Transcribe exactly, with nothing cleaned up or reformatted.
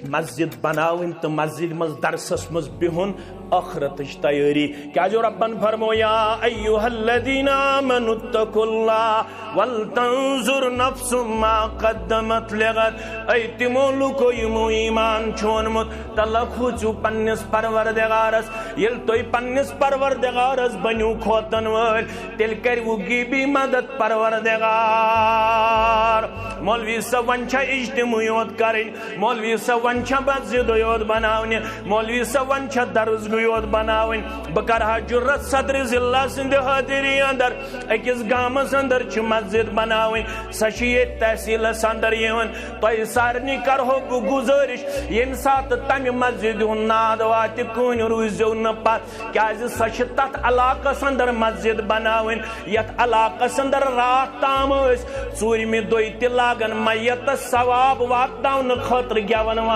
مسجد بناوٕنۍ تہٕ مسجد منٛز درسس منٛز بِہُن، ٲخرتٕچ تیٲری۔ کیازِ رۄبن فرموو، یا ایھا الذین آمنوا اتقوا اللہ ولتنظر نفس ما قدمت لغد۔ اے تِمو لُکو یِمو ایمان چھُ اوٚنمُت، تلہ کھوٗژِو پننِس پروردگارس۔ ییٚلہِ تُہۍ پننِس پروردگارس بٔنِو کھوتن وٲلۍ، تیٚلہِ کرِ وۄنۍ غیبی مدد پروردگار۔ مولوی صٲب، وۄنۍ چھا اجتماعی یوت کرٕنۍ؟ مولوی صٲب، وۄنۍ چھا مسجد یوت بناونہِ؟ مولوی صٲب، وۄنۍ چھا درسگاہ یوت بناوٕنۍ؟ بہٕ کرٕ ہا جرت صدر ضلع سٕنٛدِ حٲضری اندر، أکِس گامس اندر چھِ مسجد بناوٕنۍ، سۄ چھِ ییٚتہِ تحصیلس اندر یِوان۔ تۄہہِ سارنٕے کرہو بہٕ گُزٲرِش، ییٚمہِ ساتہٕ تمہِ مسجدِ ہُنٛد ناد واتہِ، کٕہٕنۍ روٗزِو نہٕ پتھ، کیازِ سۄ چھِ تتھ علاقس اندر مسجد بناوٕنۍ، یتھ علاقس اندر راتھ تام ٲسۍ ژوٗرمہِ دۄہہِ تہِ لاگان میتس ثواب واتناونہٕ خٲطرٕ گٮ۪وَن وان۔